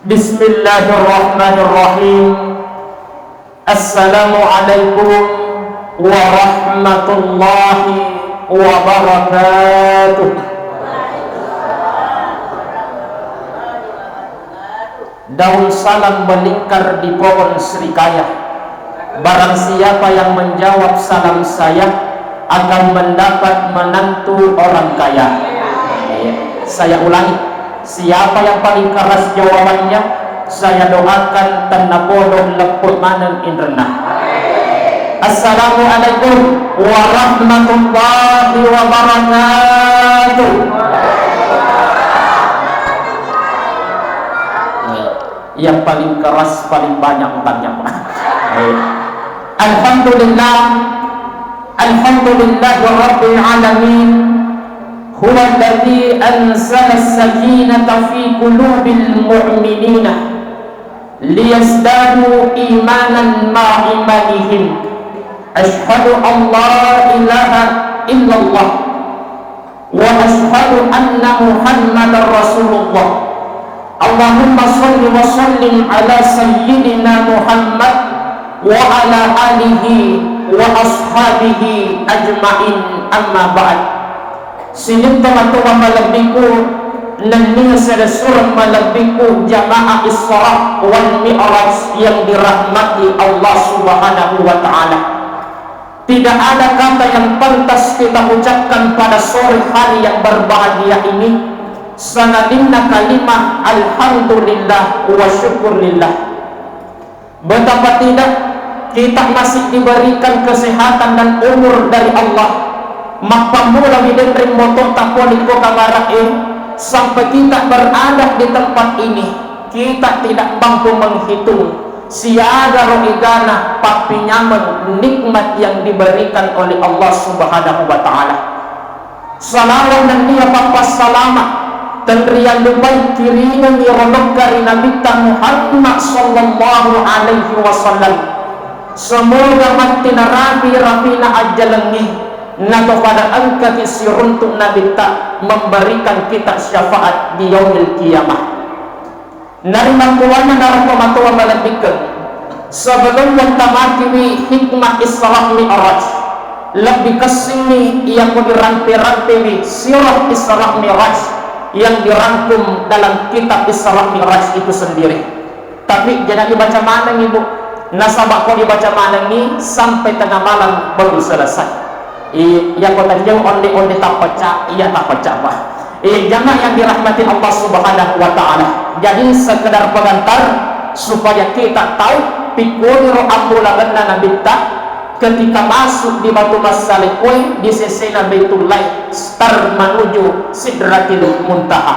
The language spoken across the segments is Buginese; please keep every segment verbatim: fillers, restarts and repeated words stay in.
Bismillahirrahmanirrahim. Assalamualaikum warahmatullahi wabarakatuh. Daun salam melingkar di pohon serikaya. Barang siapa yang menjawab salam saya akan mendapat menantu orang kaya. Saya ulangi, siapa yang paling keras jawabannya, saya doakan tennapodo leppe maneng inrenna. Assalamualaikum warahmatullahi wabarakatuh. Yang paling keras, paling banyak utangnya, Pak. Alhamdulillah. Alhamdulillah Rabbil Alamin. Huwa alladhi anzala sakinata fi qulubil mu'minina liyazdadu imanan ma'a imanihim. Asyhadu an la ilaha illallah. Wa asyhadu anna Muhammadar Rasulullah. Allahumma shalli wa sallim ala sayyidina Muhammad wa ala alihi wa ashabihi ajma'in, amma ba'd. Sining tomatoa malebbiku, nennia sedessureng malebbiku jamaah Isra wal Mi'raj yang dirahmati Allah Subhanahu wa Ta'ala. Tidak ada kata yang pantas kita ucapkan pada sore hari yang berbahagia ini, sangadinna kalimah alhamdulillah wa syukurillah. Betapa tidak kita masih diberikan kesehatan dan umur dari Allah. Mappammula widenreng mototta pole ko kamara'e, sampai kita berada di tempat ini, kita tidak mampu menghitung siaga ro egana pappinyameng nikmat yang diberikan oleh Allah Subhanahu wa Ta'ala. Salawat nennia pappassalama tenriallupai kiringengngi ro lokka ri Nabitta Muhammad sallallahu alaihi wasallam. Semoga matti narapi-rapina ajjalengngi, nato pada engkaki siruntuk Nabitta memberikan kita syafaat di yaumil qiyamah. Narimakkuannanaro tomatoa malebbikkeng, sebelum muttamakiwi hikmah Isra Mi'raj, lebbi kessingngi iyako dirampe-rampewi sirah Isra Mi'raj yang dirangkum dalam kitab Isra Mi'raj itu sendiri. Tapi jangan dibaca manengngi, Bu, nasaba ko dibaca manengngi sampai tengah malam baru selesai. I-, iya ko tadi jauh onde-onde tapecah, iya tapecah, Pak. Eh, jamaah yang dirahmati Allah Subhanahu wa Ta'ala. Jadi, sekedar pengantar supaya kita tahu pikkoniro ambulangenna Nabitta ketika masuk di Batu Massalekkoe di sesena Baitullah, star menuju Sidratil Muntaha.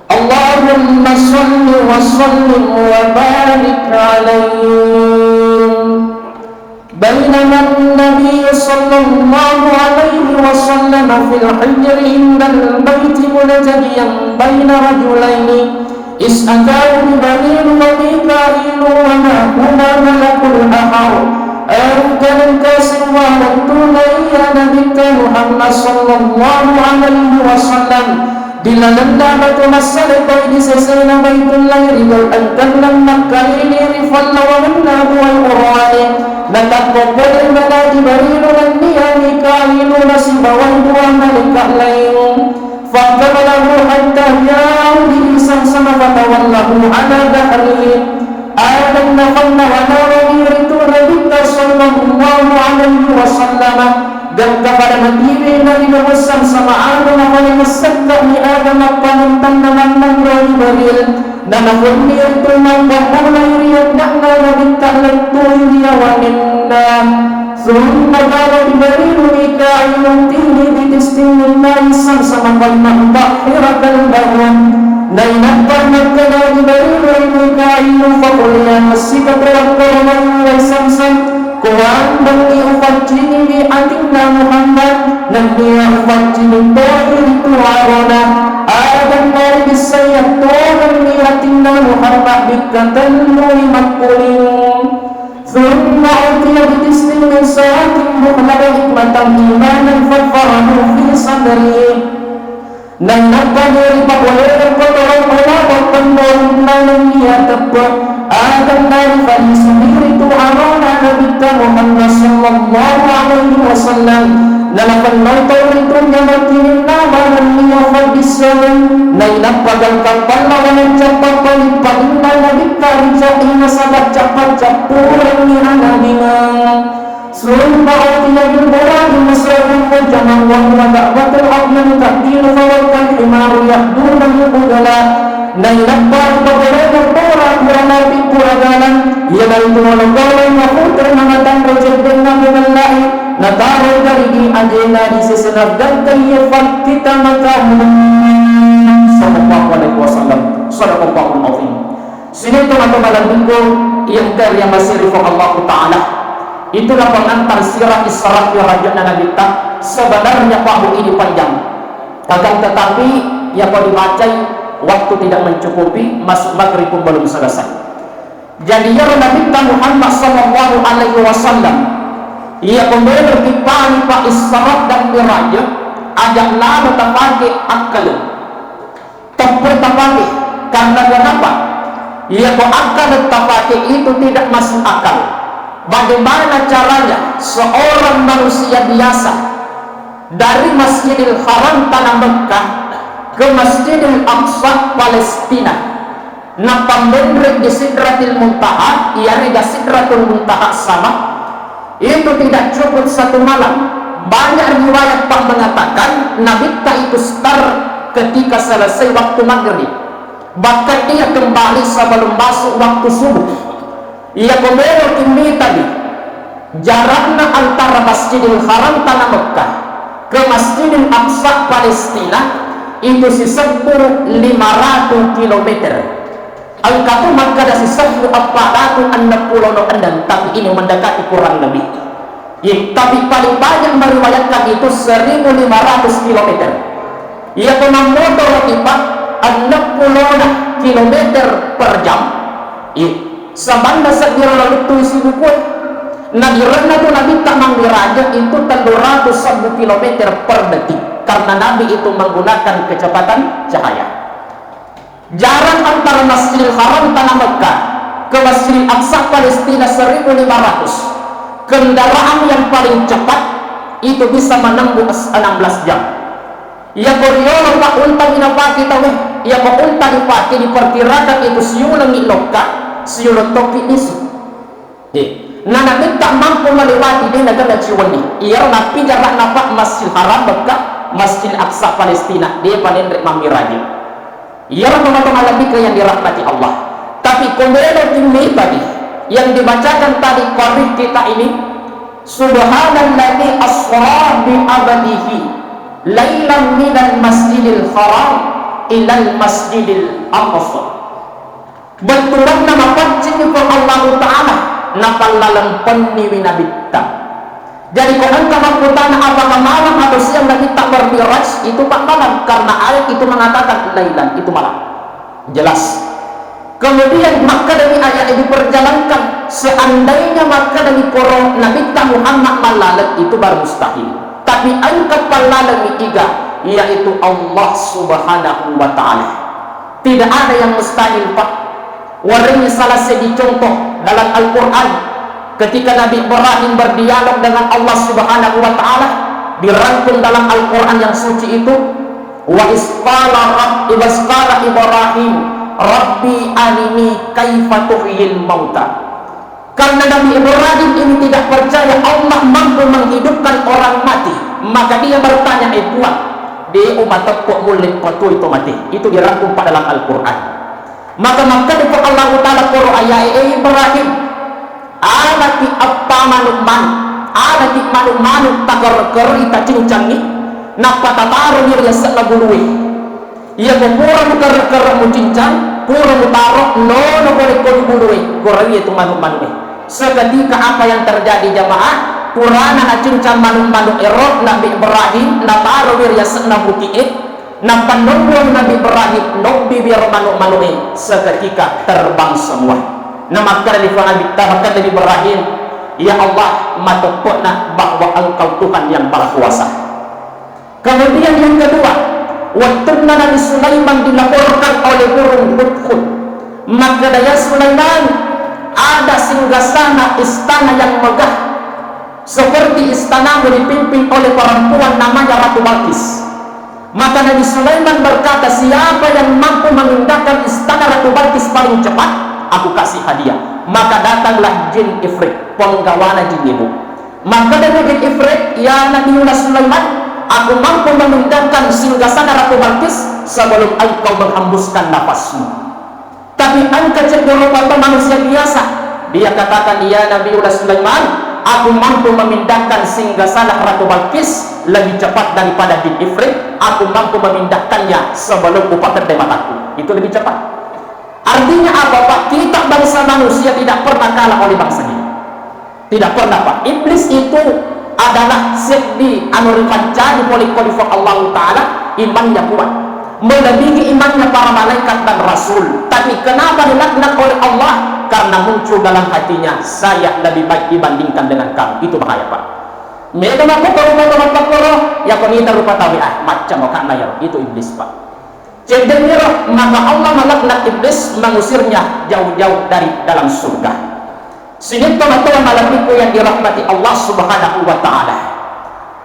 Allahumma salli wa sallim wa barik alaihi. بينما النبي صلى الله عليه وسلم في الحجر عند البيت ملتقيا بين رجلين إذ أتاه جبريل وميكائيل ومعهما ملك آخر. Engka nengka sewwa wettunna iya Nabitta Muhammad sallallahu alaihi wasallam di lalenna batu massalekkoe di sesena Baitullah ri gau engkanna makkaili ri fallawangenna duai orowane. Natappo pole bala Jibrilu nennia Mikailu nasibawai dua malaika laing. Faqamalahu hatta ja'ahu bihi samsama fatawallahu ala dhahrihi. Adanna fanna wanawa ritu Nabitta sallallahu alaihi wasallam. Gangka pada matiwi nari namussang sama aga napale massekka ni aga mappanentanna mannang ro Jibril. Nanafunni ritu mappamulai ri adda'na Nabitta lettui ri yawangenna. Summa qala Jibrilu Mikailu tini bitistin min nari samsama qad mutahhira qalbahu. Nainappa makkeda Jibrilu ri Mikailu, faqul ya massikatu wakkoro mai samsam. Kuambengngi ufacciniwi atinna Muhammad, nennia ufaccini toi ritu arona. Adanna ribissai attogenni atinna Muhammad bikka tellui makkuling. Thumma utiya bitistin min syahatin mukhlada hikmatan imanan faqarahu fi sadrihi. Nainappa ri papolerekko tolong ola bappenna nennia teppe, aganna ri falisumiri tu amana Nabitta Muhammad sallallahu alaihi wasallam. Nalapennau tau ritu nyamatininna manennia faddisseng. Nainappa gangka pallawaneng cappa paling-palinna Nabitta ri cai nasaba cappa-cappurenni anabingeng. Summa utiya bil buraqi musra'an wa jama'an wa huwa da'watul azmi taqdiru fa waqal himaru yahdunahu budala. Nainappa ripapolerekko pura-pura napi pura galang, iyanaritu olokolo maputre mangatanre ceddenna pemellai, nataro garigi ajena di sesena gangka iye fakkita makamu. Sallallahu alaihi wasallam. Sadaqallahul azim. Sininna tomatoa malebbiku yang kariamasiri Puang Allahu Ta'ala, itulah pengantar sirah Isra Mi'rajna Nabitta. Sebenarnya Pak Bu ini panjang, akan tetapi ya kalau dibacai waktu tidak mencukupi, masuk maghrib pun belum selesai. Jadi ya Nabitta Muhammad sallallahu alaihi wasallam, iya pembener kipani Pak Isra dan Mi'raj, ajak lama tapake akal. Teppe tapake. Karena kenapa? Iya ko akal tapake itu tidak masuk akal. Bagaimana caranya seorang manusia biasa dari Masjidil Haram tanah Mekah ke Masjidil Aqsa Palestina, napammenre di Sidratil Muntaha, iyarega Sidratul Muntaha sama, itu tidak cukup satu malam. Banyak riwayat, Pak, mengatakan Nabitta itu start ketika selesai waktu maghrib. Bahkan dia kembali sebelum masuk waktu subuh. Iya ko melo kimmitani jarakna antara Masjidil Haram tanah Mekah ke Masjidil Aqsa Palestina itu sisebbu lima ratus kilometer. Engka tu makkeda sisebbu eppa ratu enneng pulo no enneng, tapi ini mendekati kurang lebih. Ye, tapi paling banyak meriwayatkan itu seribu lima ratus kilometer. Iya ko mammotoroki, Pak, enneng pulo na kilometer per jam. Ye, sabanna seddiro laluttui sibukue. Nadirenna tu Nabitta mammiraja itu tellu ratus sebbu kilometer per detik, karena Nabi itu menggunakan kecepatan cahaya. Jarak antara Masjidil Haram tanah Mekah ke Masjidil Aqsa Palestina seribu lima ratus. Kendaraan yang paling cepat itu bisa menembus enam belas jam. Iya ko riolo, Pak, unta mi napake tauwe. Iya ko unta dipake diperkirakan itu siulengngi lokka, siuleng topi lisu. Ye. Na Nabitta mampu melewati, de naga naciwenni. Iyaro nappi jarakna, Pak, Masjidil Haram Mekah, Masjidil Aqsa Palestina, de panenre mammiraja. Iyaro tomatoa malebbiku yang dirahmati Allah. Tapi ko melo kimmitani yang dibacakan tadi qarih kita ini, Subhanalladzi asra bi abdihi lailan minal masjidil haram ilal masjidil aqsa. Bettuanna mapaccingi Puang Allahu Ta'ala, napallalempenniwi Nabitta. Jadi, ko engka makkutana apakah malam atau siang Nabitta bermiraj, itu Pak malam, karena ayat itu mengatakan lailan, itu malam. Jelas. Kemudian makkedani ayat itu diperjalankan, seandainya makkedani poro Nabitta Muhammad mallaleng, itu baru mustahil. Tapi engka pallalengngi iga, yaitu Allah Subhanahu wa Ta'ala. Tidak ada yang mustahil, Pak. Warengngi salah seddi contoh dalam Al-Quran. Ketika Nabi Ibrahim berdialog dengan Allah Subhanahu wa Ta'ala, dirangkum dalam Al-Quran yang suci itu, wa isqala Rab-, wa isqala Ibrahim, Rabbi arini kaifa tuhyil mauta. Karena Nabi Ibrahim ini tidak percaya Allah mampu menghidupkan orang mati, maka dia bertanya, "Eh Puang, de umateppo mulle patuoi to mate?" Itu dirangkum pada dalam Al-Quran. Maka makkeda Allahu Ta'ala poro ayae, "Eh Ibrahim, anaki eppa manuk-manuk, anaki manuk-manuk takerre-kerrei tacincangi, nappa tataroni ri yasenna bulue." Iya ko pura mukerre-kerre mucincang, pura mutaro, nono pole ko di bulue, gorawi tu manuk-manuk e. Seketika apa yang terjadi jamaah? Purana nacincang manuk-manuk ero, Nabi Ibrahim nataro wi ri yasenna buti e, nappa nonno Nabi Ibrahim nobbi wi ro manuk-manuk e, seketika terbang semua. Namakkeda li Nabi, namakkeda Nabi Ibrahim, "Ya Allah, mateppe'na bahwa Engkau Tuhan yang Maha Kuasa." Kemudian yang kedua, Wettunna Nabi Sulaiman dilaporkan oleh burung hudhud, makkeda, "Ya Sulaiman, ada singgasana istana yang megah seperti istanamu dipimpin oleh perempuan namanya Ratu Balkis." Maka Nabi Sulaiman berkata, "Siapa yang mampu memindahkan istana Ratu Balkis paling cepat, aku kasih hadiah." Maka datanglah jin ifrit, penggawana jin ibu. Makkeda jin ifrit, "Ya Nabiullah Sulaiman, aku mampu memindahkan singgasana Ratu Balkis sebelum engkau menghembuskan nafasmu. Tapi engka cedde rupa tau manusia biasa." Dia katakan, "Ya Nabiullah Sulaiman, aku mampu memindahkan singgasana Ratu Balkis lebih cepat daripada jin ifrit. Aku mampu memindahkannya sebelum upakedde mataku." Itu lebih cepat. Artinya apa, Pak? Kita bangsa manusia tidak pernah kalah oleh bangsa jin. Tidak pernah, Pak. Iblis itu adalah seddi anu ripancaji pole ko Allahu Ta'ala, imannya kuat. Melebihi imannya para malaikat dan rasul. Tapi kenapa dilaknat oleh Allah? Karena muncul dalam hatinya, "Saya lebih baik dibandingkan dengan kamu." Itu bahaya, Pak. Mega mako rupa tau mappakkoro, ya ko nita rupa tau, ah, macam kak na ya, itu iblis, Pak. Cedde'niro, maka Allah melaknat iblis, mengusirnya jauh-jauh dari dalam surga. Sining tomatoa malebbiku yang dirahmati Allah Subhanahu wa Ta'ala.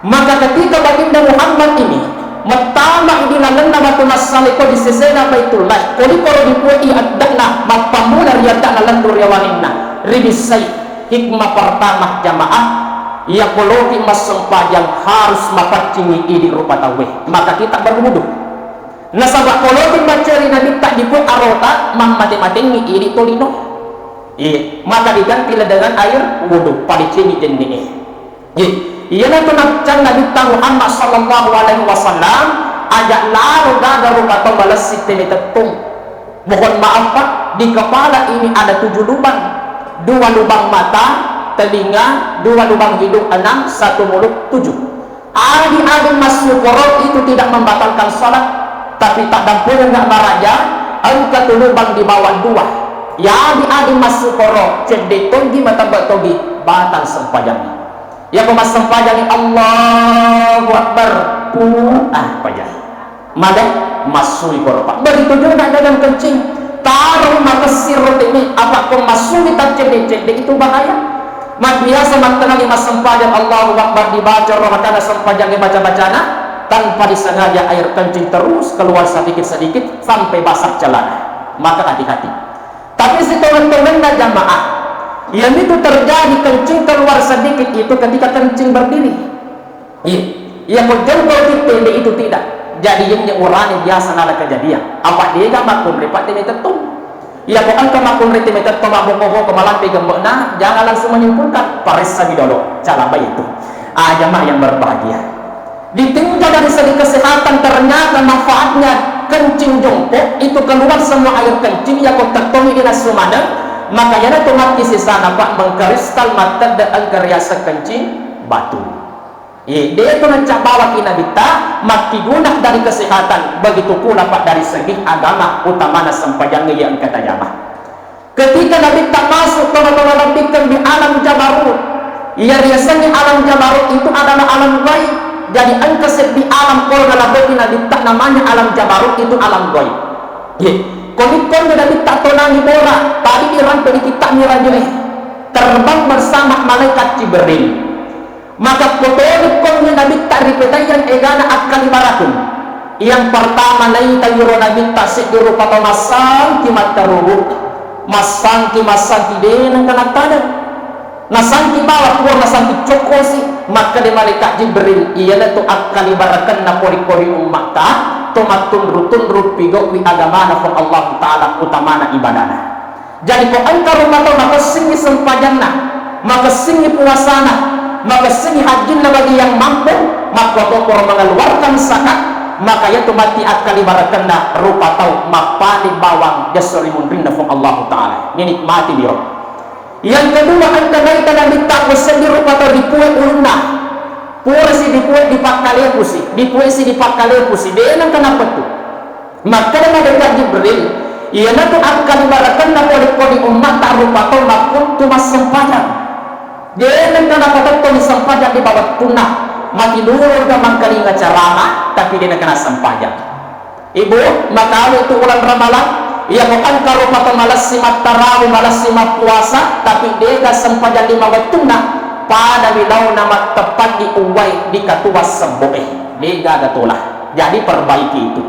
Maka ketika Baginda Muhammad ini mettama di lalenna batu massaleko di sesena Baitullah, kolikoro dipuai adda'na, mappammula ri adda'na lendu ri awaninna, ribissai hikmah pertama jamaah, iya koloki massempajang harus mapaccingi idi rupa tauwe, maka kita berwudu. Nasaba koloki macceri Nabitta dipue arota, mammate-matengi idi tolino. Iya, maka diganti dengan air wudu, padecengi jenne'e. Iya, iyanatu naccang Nabitta Muhammad sallallahu alaihi wasallam, aja lalo gaga rupa tau malessi teme tettong. Mohon maaf, Pak, di kepala ini ada tujuh lubang. Dua lubang mata, telinga, dua lubang hidung, enam, satu mulut, tujuh. Adi-adi massukoro itu tidak membatalkan salat, tapi tak dampureng nggak maraja, engka tu lubang di bawah dua. Ya adi-adi massukoro, cedde togi, matamba togi, batal sempajangi. Yako massempajangi Allahu Akbar, pu, ah, pajai. Mada massui koro, Pak. Begitu juga dalam kencing. Tarung makessir rotini, apa ko massui taccedde-cedde itu bahaya. Mabiasa mattenani massempajang Allahu Akbar dibaca, rohakana sempajang baca-bacana, tanpa disengaja air kencing terus keluar sedikit-sedikit sampai basah celana. Maka hati-hati. Tapi sitongeng-tongenna jamaah, yang itu terjadi kencing keluar sedikit itu ketika kencing berdiri. Iya, iya, ko jengkol tittende itu tidak. Jadi, yenye urane biasa nala kejadian. Apa dega makkunre, Pak, teme tettong? Iya, ko engka makkunre teme tettong, mabboko-boko, malampe gembe'na, jangan langsung menyimpulkan. Paressami dolo, cara baik itu. Ah, jamaah yang berbahagia. Ditinjau dari segi kesehatan, ternyata manfaatnya kencing jongkok itu keluar semua air kencing, ya ko tettongi dinassu maneng, maka yana tu matti sisana, Pak, mengkristal mattedde engka riaseng kencing batu. Eh, de' tu naccabawaki Nabitta, makkiguna dari kesehatan, begitu pula, Pak, dari segi agama, utamana sempajangnge iya engka tajama. Ketika Nabitta masuk, tona-tona lebbikan di alam jabarut, iya riasengnge alam jabarut itu adalah alam gaib. Jadi engka seddi alam pole nalabeki Nabitta namanya alam jabarut, itu alam gaib. Ye, konikkonde Nabitta tonangi bora, tadi dirampe di kitta mirajoe, terbang bersama malaikat Jibril. Maka kotoni konni Nabitta ripetaiyang egana akkalibarakeng. Yang pertama, naita iro Nabitta seddi rupa tau massangki matterubu, massangki, massangki, de' nengka nattadeng. Nasangki bawang, pura nasangki cokkosi, makkeda malaikat Jibril, iyanatu akkalibarakenna pori-pori ummatta, to mattunru-tunru pigau'i agamana Puang Allahu Ta'ala, utamana ibadana. Jadi, ko engka rupa tau makessingngi sempajanna, makessingngi puasana, makessingngi hajjinna bagi yang mampu, makkuato pura mengeluarkan zakat, maka iyatu matti akkalibarakenna rupa tau mappani bawang di esso ri munrinna Puang Allahu Ta'ala. Ninikmati biro. Yang kedua, engka naita Nabitta seddi rupa tau dipue ulunna. Purasi dipue dipakkalepusi, dipuesi dipakkalepusi, de' nengka napettu. Makkeda malaikat Jibril, iyanatu akkalibarakenna pole-pole ummatta rupa tau makkuntu massempajang. De' nengka napatettoni sempajang di bawattunna, matilurung ga mangkalinga ceramah, tapi de' nengka nassempajang. Ibu, makalu tu uleng Ramalang, iya ko engka rupa to malessi mattarawi, malessi mappuasa, tapi dega sempajang lima wettunna, pada wi laona matteppangi uwai di katuwa sebbo'e. Dega gatola. Jadi perbaiki itu.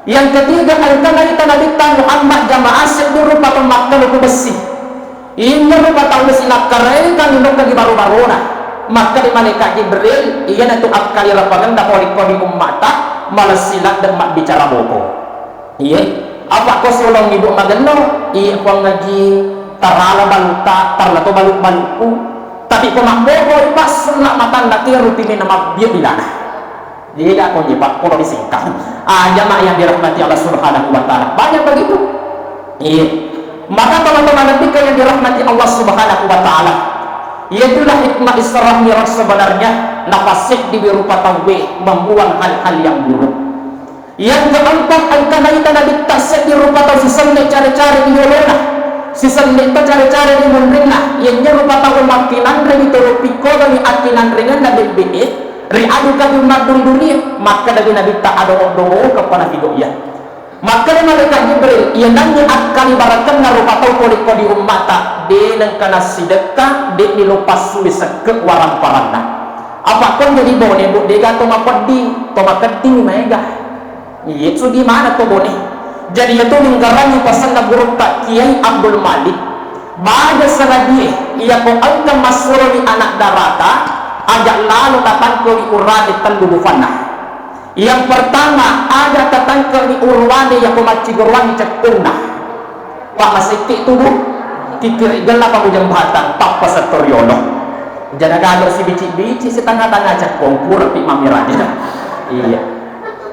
Yang ketiga, engka naita Nabitta Muhammad jamaah seddi rupa to makkaluku bessi. Injo rupa tau sinakkarekangi nokka di baru-baruna. Makkeda malaikat Jibril, iyanatu akkali rapagenna pole-pole ummata, malessi ladde mabbicara boko. Iye, apa ko solong ibu magello, iye ko ngaji tarala baluta, tarla to balu-baluku. Tapi ko mabboko, ipa sulla matanna kero timena mabbiyo bilana. Dega konji, Pak, polo disingkat. Ah, jamaah yang dirahmati Allah Subhanahu wa Ta'ala. Banyak begitu. Iya. Maka teman-teman, ketika yang dirahmati Allah Subhanahu wa Ta'ala, itulah hikmah Isra Mi'raj sebenarnya, nafasih di rupa tauwe membuang hal-hal yang buruk. Yang keempat, engka naita Nabitta seddi rupa tau siselle care-care di yolona, siselle to care-care di munrinna, iyanjo rupa tau makkinanre di tolo pikkogangi akkinanrengenna bebbe'e, ri adu kaju maddunduri, makkedawi Nabitta, "Adongo-dongokeppa nafigo iya." Makkeda malaikat Jibril, "Iyananni akkalibarakenna rupa tau pole ko di ummata, de nengka nassidekka, de ni lo passui sekke waramparanna." Apa kon jadi bone, Bu, dega to mapeddi, to makedding maega. Iya, sudi mana to bone. Jadi, iya to ninggarangi pasanna gurutta Kiai Abdul Malik. Baja sangadie, iya ko engka massuroni anak darata, aja lalo tatangkewi urane tellu bufanna. Yang pertama, aja tatangkewi urane iya ko macciguruangi cekkonna. Pak, masekke tu, Bu. Kikkiri gella pa bujang batang, tappa setto riolo. Jana gaga sibici-bici setengah-tengah cekkong, pura pi mamirani. Iya.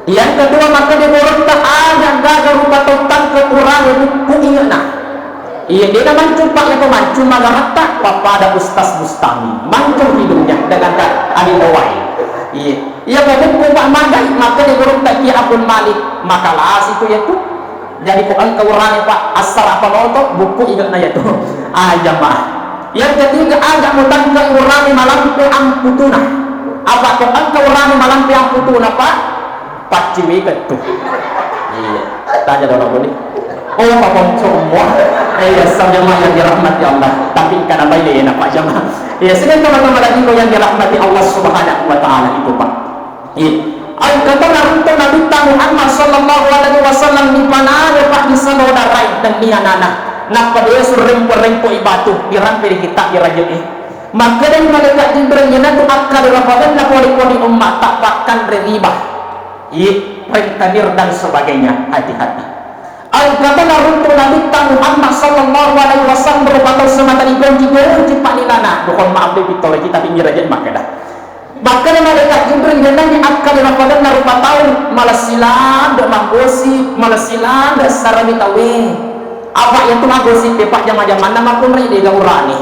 Yang kedua, maka di borokta aja gaga rupa tontang ke urane bukku ingetna. Iya, dia mancu, Pak, ya, mancu magaratta, pappada Ustaz Bustami. Mancu hidungnya dengan ka-, adi bawai. Iya. Iya, bukku, Pak, magai, maka di borokta Ki Abdul Malik. Makalasi tu, ya, tu. Jadi, ko engka urane, Pak, assara panoto, bukku ingetna iya tu. Ah, jamaah. Yang ketiga, aja mutangke urane malampe amputuna. Apa ko engka urane malampe amputuna, Pak? Pacciwikeng tu. Iya. Tanya dong, Bu, nih. Oh, Pak Ponco, semua. Eh, iya, sama jamaah yang dirahmati Allah. Tapi karena baik deh, enak, Pak, jamaah. Iya, sedang teman-teman lagi yang dirahmati Allah Subhanahu wa Ta'ala itu, Pak. Iya. Engka to naruntu Nabitta Muhammad sallallahu alaihi wasallam nipanare, Pak, di salodarai nennia nana. Nappa de surrempo-rempoi batu, dirampe di kitta di rajai. Makkedai malaikat Jibril, "Iyanatu akkalirapagenna pole-pole ummata, pakkanre riba. Iya, rentenir dan sebagainya. Hati-hati." Engka to naruntu Nabitta Muhammad sallallahu alaihi wasallam rupa tau semata digonji-gonji, Pak, ni nana. Mohon maaf, lebih tolong kita pinggir aja makkeda. Makkeda malaikat Jibril, "Iyananni akkalirapagenna rupa tau, malessi ladde maggosip, malessi ladde sarami tauwe. Apa iyatu maggosip, Pak, jama-jamanna makkunrai dega urane."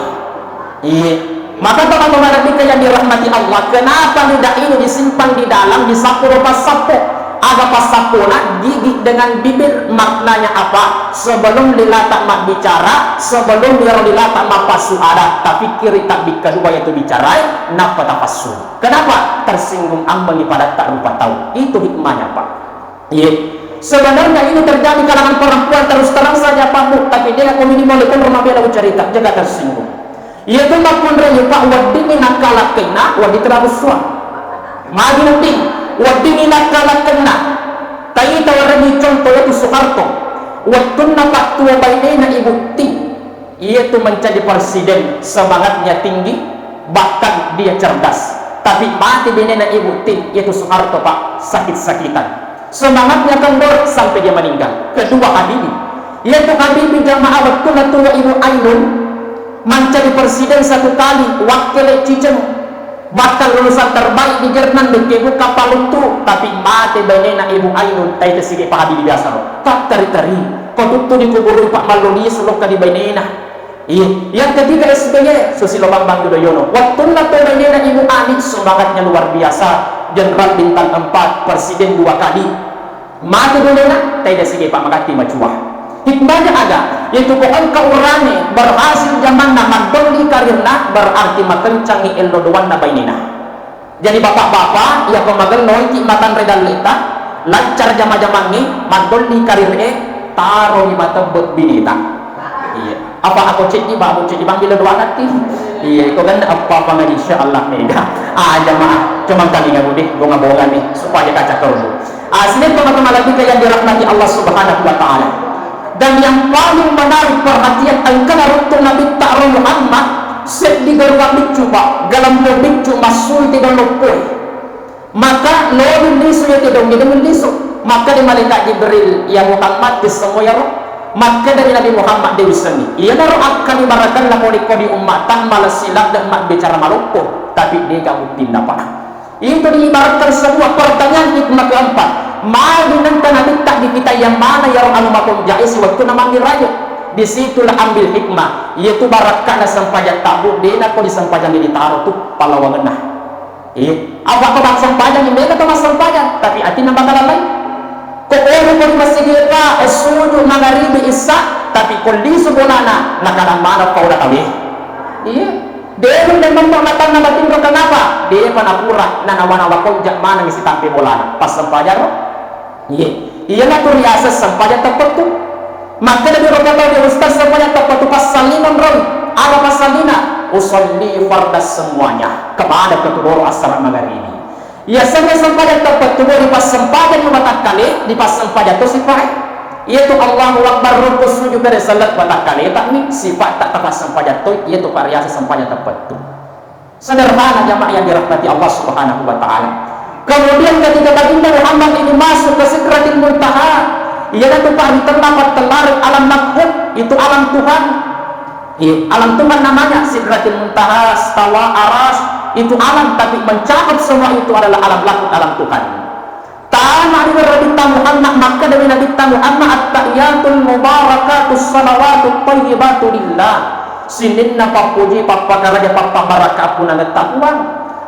Iya. Maka teman-teman yang dirahmati Allah, kenapa lidah ini disimpan di dalam, di sappo rupa sappo? Aga passappona, gigi dengan bibir, maknanya apa? Sebelum lilata mabbicara, sebelum lilata mapassu ada, tapikkiri tabbikka dua yatu bicarai, nappa tapassu. Kenapa? Tersinggung ammengi padatta rupa tau. Itu hikmahnya, Pak. Iya. Sebenarnya ini terjadi kalangan perempuan, terus terang saja, Pak, Bu, tapi dia aku minimal itu rumah bela cerita, jaga tersinggung. Iya tu makkunrai, Pak, weddingi nakkalakkainna, wedding terabussuang. Magi wedding, weddingi nakkalakkainna. Taita warani contoh itu Soeharto. Wettunna pattua bainena Ibu Tien. Iya tu menjadi presiden, semangatnya tinggi, bahkan dia cerdas. Tapi mati benena Ibu Tien, yaitu Soeharto, Pak, sakit-sakitan. Semangatnya kendor sampai dia meninggal. Kedua Habibie, yaitu Habibie jamaah wettunna tuwo Ibu Ainun, menjadi presiden satu kali, wakkele Ciceng, bahkan lulusan terbaik di Jerman, dekke buka paluttu, tapi mate benena Ibu Ainun, taita sigi Pak Habibie biasa ro. Tatteri-teri. Ko tuttu dikuburu Pak Mallo Lisu lokka di bainena. Iya, yang ketiga S B Y, Susilo Bambang Yudhoyono. Wettunna to bainena Ibu Ani, semangatnya luar biasa. Jenderal bintang empat, presiden dua kali. Mate bainena, taida sigi Pak, magatti macua. Hikmahnya aga, yaitu ko engka urane berhasil jamanna, maddolli karirna, berarti makencangi ello doanna bainena. Jadi, bapak-bapak, iya ko magelloiki matanre dalleta, Lancar jama-jamangnge, maddolli karir'e, taroni matebbe bineta. Iya. Apa ako ceddi, babu ceddi, bang bila dua nanti. Iya, iko ganna apa apa ngaji, insya Allah mega. Ah, jamaah, cuma kali nggak deh, bonga-bonga nih, supaya kaca kerbu. Ah, sini teman-teman lagi yang dirahmati Allah Subhanahu wa Ta'ala. Dan yang paling menarik perhatian, engka naruttu Nabi Ta'ala Muhammad, seddi garuang biccu, Pak, galempo biccu, masui tidak lopoi. Maka lolong lisu iya tedong, iya tedong lisu. Makkeda malaikat Jibril, "Ya Muhammad, tisseng mo iyaro?" Makkeda Nabi Muhammad, "De wissengngi." Iyanaro akkali barakanna pole ko di ummata, malessi ladde mabbicara maloppo, tapi de'ga buttinna, Pak. Itu diibaratkan sebuah pertanyaan hikmah keempat. Magi nengka nabitta dipitaiang mana iyaro anu makonjae siwettunna mammiraja. Disitulah ambil hikmah. Iyatu barakkana sempajang tabbu, de nako disempajang ditaro tu pallawangenna. Eh, apa ko massempajang, mega to massempajang, tapi atinna bakal lain. Ko ero ko di masigi pa, eh, suju mangaribi issa, tapi ko lisu bolana, nakadang mana paula tawe. Iya. Deru dan memang matanna batinro kenapa? Depa napura, nanawa-nawa konja maneng sitampe bolana. Pas sempajang ro. Iye, iyanatu riaseng sempajang teppettu. Makkeda diro kata dia ustaz, sempajang teppettu passalli monroi. Ada passallina? Usalli fardas semuanya. Kepada keturunan asar magaribi. Iya, sempajang teppettu di passempajang matakkale, di passempajang to sifae. Iyatu Allahu Akbar rukku sujud dari salat matakkale, tak ni sifat tak tapassempajang to, iyatu pariaseng sempajang teppettu. Sederhana jamaah yang dirahmati Allah Subhanahu wa Ta'ala. Kemudian ketika Baginda Muhammad ini masuk ke Sidratil Muntaha, iyanatu paritella pattellareng alam mahfud, itu alam Tuhan. Iya, alam Tuhan namanya Sidratil Muntaha, Stawa, Aras, itu alam, tapi mencakup semua itu adalah alam lahut, alam Tuhan. Tama ri Nabitta Muhammad, makkeda ri Nabitta Muhammad, "Attahiyatul mubarakatus salawatut thayyibatu lillah." Sininna pappuji, pappakaraja, pappabarakka punangetta Puang.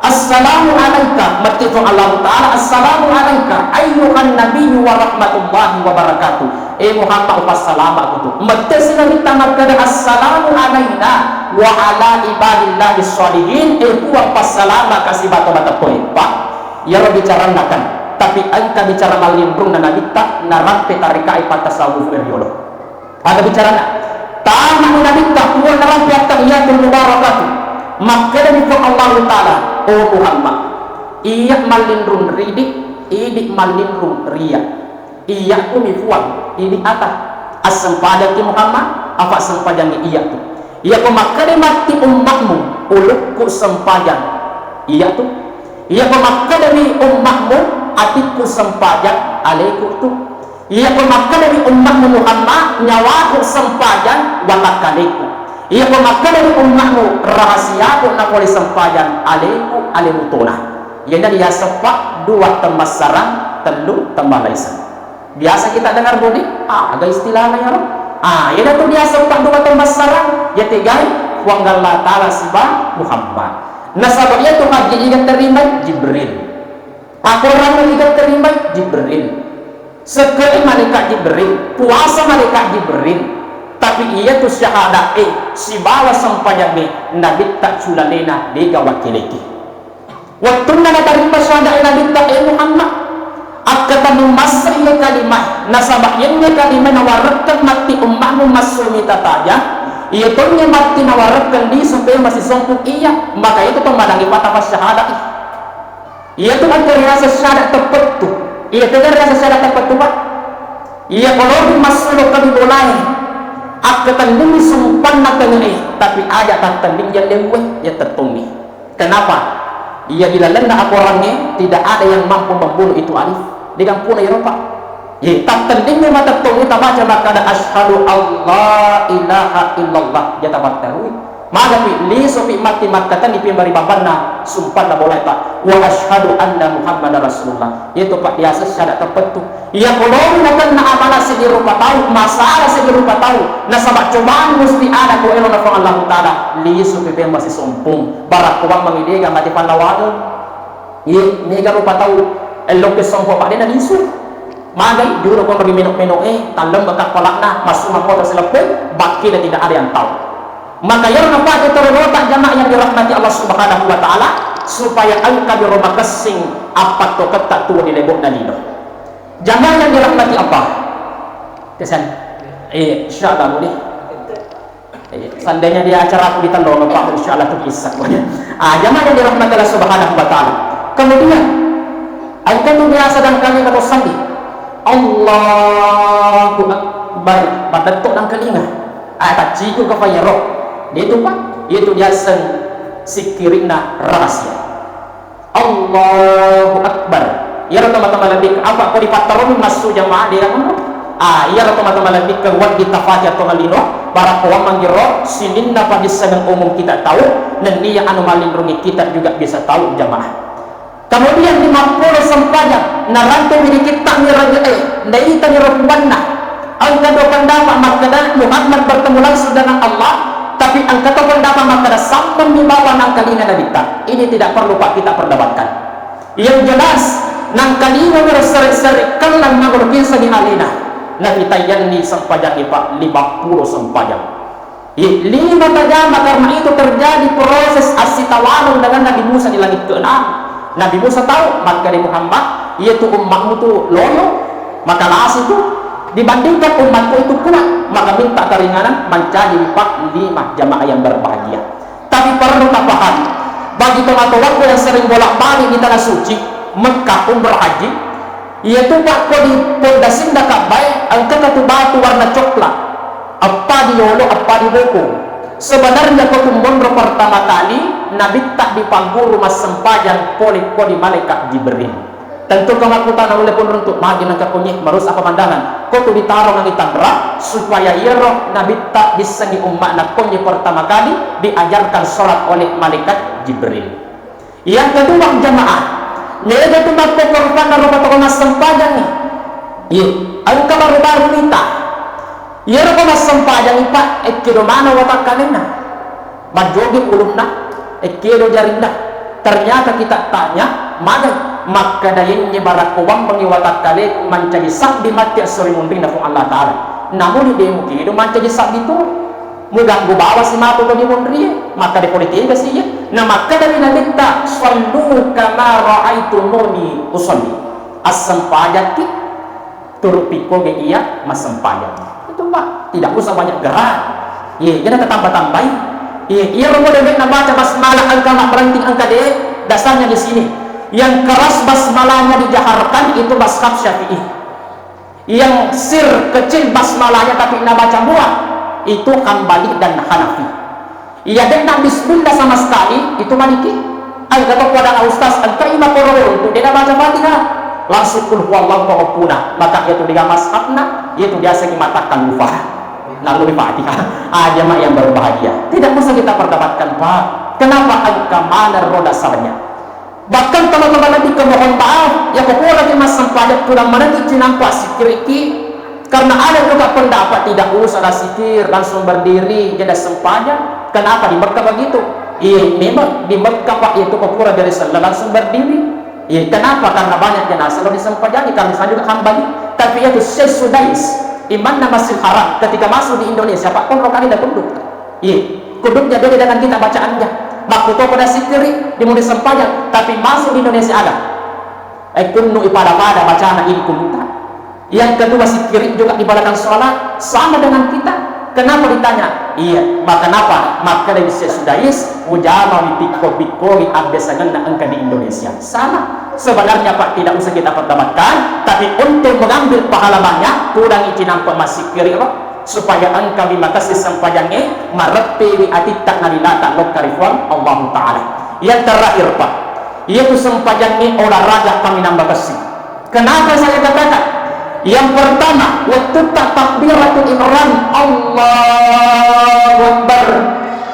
"Assalamu alaika," matti Puang Allahu Ta'ala, "Assalamu alaika ayyuhan nabiyyu wa rahmatullahi wa barakatuh." Eh Muhammad, upassalama kutu. Mette si Nabitta makkeda, "Assalamu alaina wa ala ibadillahi sholihin." Eh Puang, passalama kasi batu mata poe. Pak, Iyaro bicaranna kan, tapi engka bicara mallinrunna Nabitta narampe tarekai pattasawuf e riolo. Aga bicaranna? Tamani Nabitta, Puang, narampe attahiyatul mubarakatu. Makkedani Puang Allahu Ta'ala, "Oh Muhammad, iya mallinrung ridi, idi mallinrung ria." Iyakku mi Puang, idi ata. Assempajaki Muhammad, apa sempajangi iyakku. Iyako makkeda matti ummakmu, ulukku sempajang iyatu. Iyako makkeda mi ummakmu, atikku sempajang aleku tu. Iyako makkeda mi ummakmu Muhammad, nyawaku sempajang watakkaleku. Iyako makkeda mi ummakmu, rahasiaku napole sempajang aleku, alemu tona. Iyana diaseppa dua temmassarang, tellu temmalaiseng. Biasa kita dengar budi, ah, aga istilahna iyaro? Ah, iyanatu biasa paddua temmassarang, iya tegai Puang Allah Ta'ala siba Muhammad. Nasaba iyatu haji iga terimai Jibril. Akorang iga terimai Jibril. Sekkei malaikat Jibril, puasa malaikat Jibril. Tapi iyatu syahada e sibawa sempajang e Nabitta culalena dega wakkileki. Wettunna natarima syahada e Nabitta, e Muhammad, akkatenning masse iya kalimah, nasaba iyanna kalimah nawarekkeng matti ummakmu massumi tataja, iya tonni matti nawarekkeng lisu pema sisompung iya, maka itu to madangi pata passyahada i. Iyatu engka riaseng syahada teppettu, iya tega riaseng syahada teppettu, Pak? Iya kolomi massulo kabi bolae, akkatenningi sumpanna tengene, tapi aja tattenning jallewwe, iya tettongi. Kenapa? Iya, di lalenna akorangnge tidak ada yang mampu membunuh itu alif. Digampuna iyaro, Pak. Ye, tattenningngi matettongngi tabaca makkada, "Asyhadu alla ilaha illallah." Iya tabattarui. Magapi lisupi matti makkatenni pi mari babanna sumpanna bolae, Pak. "Wa asyhadu anna Muhammadar Rasulullah." Iyatu, Pak, biasa syahada teppettu. Iya kolomi nakenna amala seddi rupa tau, masalah seddi rupa tau, nasaba cobaan musti ada ko elo na Puang Allahu Ta'ala, lisu pepeng masisompung, barakko bammangi dega mati pallawageng. Iye, mega rupa tau, ellokke sompo padena lisu. Magai, juro ko magi meno-meno e, talleng baka palakna, massu makkota sileppoi, bakkina tidak ada yang tahu. Maka iyaro napake toro lota jamaah yang dirahmati Allah Subhanahu wa Ta'ala, supaya engka biro makessing appattoketta tuo di lebo'na lino. Jamaah yang dirahmati Allah. Kesan. Iya, insya Allah boleh. Iya, seandainya dia acara aku di Tellongo, Pak, insya Allah tuh kisah. Ah, jamaah yang dirahmati Allah Subhanahu wa Ta'ala. Kemudian, engka tu biasa dangkalinga ko sandi. Allahu Akbar. Matetto dangkalinga. Ah, tacciku ke fayaro. Dia itu, Pak. Itu biasa sikirinna rahasia. Allahu Akbar. Iyaro tomatoa malebbi, apa ko dipattaroni massu jamaah de monro? Ah, iyaro tomatoa malebbi, ke wedding tafati atau malino, barakko wammangiro, sininna padissengeng umum kita tahu, nennia anu malinrungi kita juga bisa tahu jamaah. Kemudian lima puluh sempajang, narantu di kitta mi raja, eh, naita mi rokubanna. Engka dua pendapat makkeda Muhammad bertemu langsung dengan Allah, tapi engka to pendapat makkeda sambung mi bawang nangkalinga Nabitta. Ini tidak perlu, Pak, kita perdebatkan. Yang jelas, nangkalinga mi seri-seri kellang magolo kinsa di alena. Nabi tayyanni sempajang, Pak, lima puluh sempajang. Ye, lima tajama karena itu terjadi proses assitawarung dengan Nabi Musa di langit keenam. Nabi Musa tahu, makkeda Muhammad, iya tu ummatmu tu loyo, makalasi tu, dibandingkan ummatku itu kuat, maka minta keringanan, mancaji empat lima jamaah yang berbahagia. Tapi perlu tapahami, bagi tomatoaku yang sering bolak-balik di tanah suci, Mekah, umrah haji, iyatu pakko di pondasinna Ka'bah e, engka katu batu warna coklat. Eppa di yolo, eppa di bokong. Sebenarnya ko tu monro pertama kali, Nabitta dipagguru massempajang pole ko di malaikat Jibril. Tentu ko makkutana ulle pun runtuk, magi nengka kunyi, merusak pemandangan. Ko tu ditaro nang itanra, supaya iyaro Nabitta dissengi ummakna konye pertama kali diajarkan sholat oleh malaikat Jibril. Yang kedua, jamaah, mega tu makkokko rupanna rupa toko massempajangngi. Iya, engka baru-baru mita. Iyaro ko massempajangngi, Pak, ekkedo maneng watakkalenna. Majjogi ulunna, ekkedo jarinna. Ternyata kita tanya, magai makkeda, yenye barakko wammengi watakkaleku mancaji sabbi matti esso ri munrinna Puang Allah Ta'ala. Namuni de mukedo mancaji sabbi tu. Muganggu bawa si matu to di munrie, makkeda pole tega si iye. Na makkeda mi Nabitta, "Sallu kama ra'aitumuni usalli." Assempajakki turu pikkoge iya massempajang. Itu, Pak, tidak usah banyak gerak. Iye, jangan tatamba-tambai. Iye, iya romo de na baca basmalah engka mak beranting engka de, dasarnya di sini. Yang keras basmalahnya dijaharkan itu mazhab Syafi'i. Yang sir kecil basmalahnya tapi nabaca mua, itu Hambali dan Hanafi. Iya, de'na bismillah sama sekali, itu Maliki. Engka to pada ustaz, engka ima koro untuk dia baca Fatihah. Langsung kul huwallahu ko oppuna. Maka itu dia mazhabna, itu biasa dimatakan lupa. Lalu di Fatihah. Ah, jamaah yang berbahagia. Tidak usah kita perdebatkan, Pak. Kenapa engka mana roda dasarnya? Bahkan teman-teman lebih ke mohon maaf, ya, ko puraki massempajang tudang maneng cinampa sikkiriki, karena ada juga pendapat tidak usah lah sikir, langsung berdiri, jadi sempajang. Kenapa di Mekah begitu? Iya, memang di Mekah, Pak, itu ko pura dari sella langsung berdiri. Iya, kenapa? Karena banyak jenazah lo disempajangi, kami sana juga Hambali. Tapi itu Syekh Sudais, imanna Masjid Haram, ketika masuk di Indonesia, Pak, konro kali dah tunduk. Iya, kuduknya beda dengan kita bacaannya. Makkuto pada sikkiri di mudi sempajang, tapi masuk di Indonesia ada. Eh, kunnu ipada-pada bacana ini kunuta. Yang kedua, sikkiri juga di belakang sholat, sama dengan kita. Kenapa ditanya? Iya, maka kenapa? Maka dari Syekh Sudais, ujama wipikko-pikko wi abbesangenna engka di Indonesia. Sama. Sebenarnya, Pak, tidak usah kita perdebatkan, tapi untuk mengambil pahala banyak, kurangi cinampa massikkiri, Pak. Supaya engkawi makessing sempajangnge, mareppewi atitta nalilata lokka ri Puang Allahu Ta'ala. Yang terakhir, Pak, iyatu sempajangnge olahraga kaminang makessing. Kenapa saya katakan? Yang pertama, wettutta takbiratul ihram, Allahu Akbar.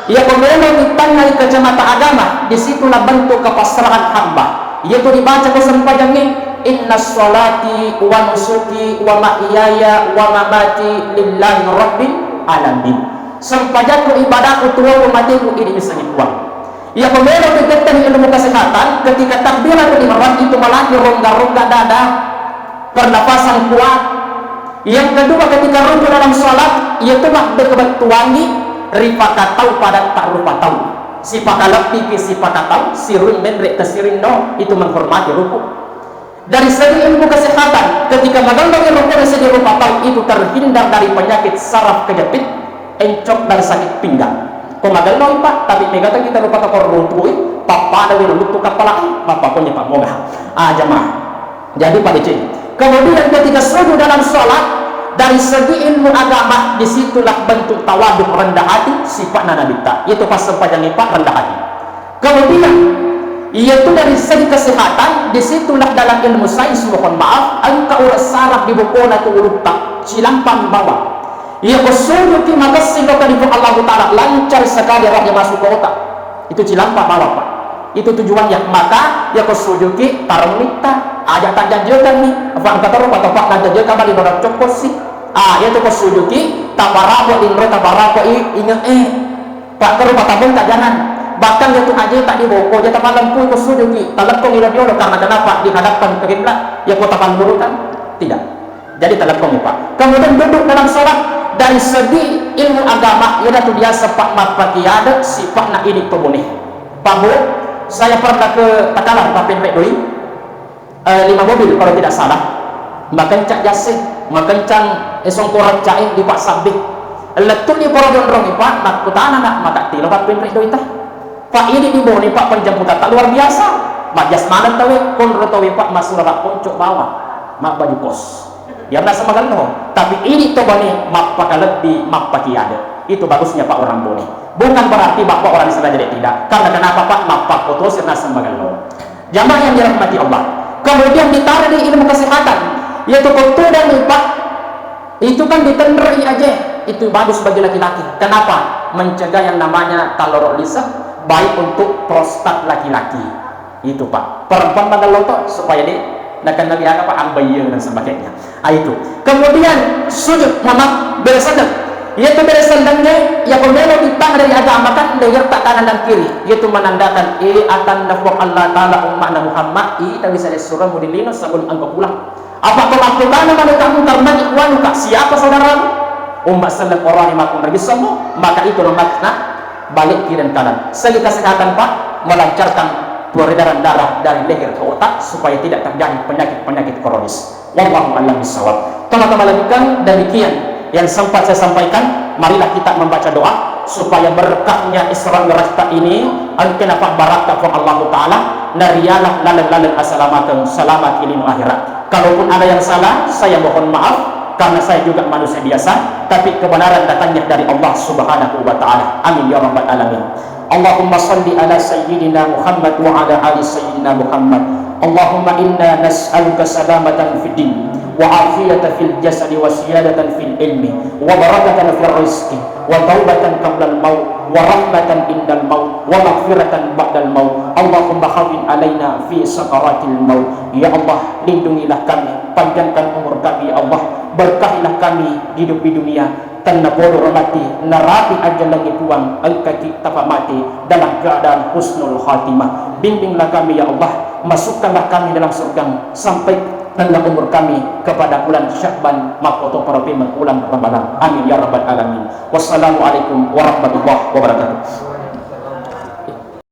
Iya, ko melo mitannai kacamata agama, di situlah bentuk kepasrahan hamba. Iyatu dibaca ko sempajangnge, "Inna sholati wa nusuki wa mahyaya wa mamati lillahi rabbil alamin." Sempajakku, ibadahku, tuoku, mateku, idi missengi Puang. Iya, ko melo tetteni ilmu kesehatan, ketika takbiratul ihram itu melatih rongga-rongga dada, pernafasan kuat. Yang kedua, ketika ruku dalam sholat, iyatu mabbettuangi ripakatau pada tak rupa tau. Sipakalebbiki sipakatau, sirung menre kesirinno, itu menghormati ruku. Dari segi ilmu kesehatan, ketika magelloi rupa dari segi rupa tau itu terhindar dari penyakit saraf kejepit, encok dan sakit pinggang. Ko magelloi, Pak, tapi mega kita rupa tau ko runtu'i, pappada wiro luttu kepala, mappakonye Pak moga. Ah, jamaah. Jadi pada cek. Kemudian ketika sujud dalam sholat, dari segi ilmu agama, disitulah bentuk tawaduk, rendah hati, sifatnya Nabi ta. Itu pas sempajangi Pak rendah hati. Kemudian, yaitu dari segi kesehatan, disitulah dalam ilmu sains, mohon maaf, engka urat saraf di bokona tu ulutta, cilampang bawah. Iya ko sujuki makessing lo kalifu Allahu Ta'ala, lancar sekali rohnya masuk ke otak. Itu cilampang bawah, Pak. Itu tujuannya. Maka, iya ko sujuki, tarong mitta, aja tak jajakan nih. Apa engka toro, atau Pak, tak jajakan balik orang cokot sih. Ah, iya tu ko sujuki, tabarako, inro tabarako, i, inge, eh. Pak, kero patabengka jangan. Bahkan dia tu aja tak diboko, dia tapalempui ko sujuki. Talekko ngilo diolo karena kenapa? Di hadapan ke kiblat. Ya ko tapallurukan? Tidak. Jadi talekko mi, Pak. Kemudian duduk dalam sholat dari segi ilmu agama, ya tu biasa Pak mappakiade sifat na ini tobone. Pak Bu, saya pernah ke Takalar, Pak Penrek Doi. Eh, lima mobil kalau tidak salah, makencang jase, makencang esong koraccae di Pak Sabbe. Lettu di poro jonrong, Pak, makkutana nak maka tilo Pak Penrek Doita. Pak, ini di Bone, Pak, penjemputan tak luar biasa. Majas mana tawe, konro tawe, Pak, masura Pak poncok bawah, mak baju kos. Dia merasa magello, tapi ini to Bone mappakalebbi, mappakiade. Itu bagusnya Pak orang Bone. Bukan berarti Bapak orang di sana jadi tidak. Karena kenapa, Pak? Mappakotosi rasa magello. Jamaah yang dirahmati Allah. Kemudian ditarik di ilmu kesehatan, yaitu keturunan, Pak. Itu kan ditenrei aja. Itu bagus bagi laki-laki. Kenapa? Mencegah yang namanya taloro lisa, baik untuk prostat laki-laki. Itu, Pak. Perempuan magello to supaya di nakenna liaga, Pak, ambaye dan sebagainya. Ah, itu. Kemudian sujud, mama, bere sendeng. Iya tu bere sendengnya, ya pemelo ditang dari agama kan, leher tak kanan dan kiri. Iya tu menandakan, eh, atanna Puang Allah Ta'ala umma'na Muhammad, ita bisa surah mudilino sebelum engkau pulang. Apa kau lakukan mana kamu karena ikhwanuka, siapa saudaramu? Ummat selleng orang yang makan Nabi semua, maka itulah makna balik kiri dan kanan. Segi kesehatan, Pak, melancarkan peredaran darah dari leher ke otak supaya tidak terjadi penyakit-penyakit kronis. Wallahu a'lam bishawab. Teman-teman, demikian yang sempat saya sampaikan. Marilah kita membaca doa supaya berkahnya Isra Mi'raj ta ini engkena pabbarakka Puang Allahu Ta'ala, nariala laleng-laleng asalamateng, selamat ilinu akhirat. Kalaupun ada yang salah, saya mohon maaf karena saya juga manusia biasa, tapi kebenaran datangnya dari Allah Subhanahu wa Ta'ala. Amin ya rabbal alamin. اللهم صل على سيدنا محمد وعلى آل سيدنا محمد. اللهم إنا نسألك سلامة في الدين وعافية في الجسد وزيادة في العلم وبركة في الرزق وتوبة قبل الموت ورحمة عند الموت ومغفرة بعد الموت. اللهم هون علينا في سكرات الموت. Ya Allah, lindungilah kami, panjangkan umur kami, ya Allah, berkahilah kami hidup di dunia, tennapodo mati, narapi ajalangnge Puang, engkaki tapamati dalam keadaan husnul khatimah. Bimbinglah kami, ya Allah, masukkanlah kami dalam surga sampai tengah umur kami kepada bulan Sya'ban, makkotoparo pemeng bulan Ramadan. Amin ya rabbal alamin. Wassalamualaikum warahmatullahi wabarakatuh.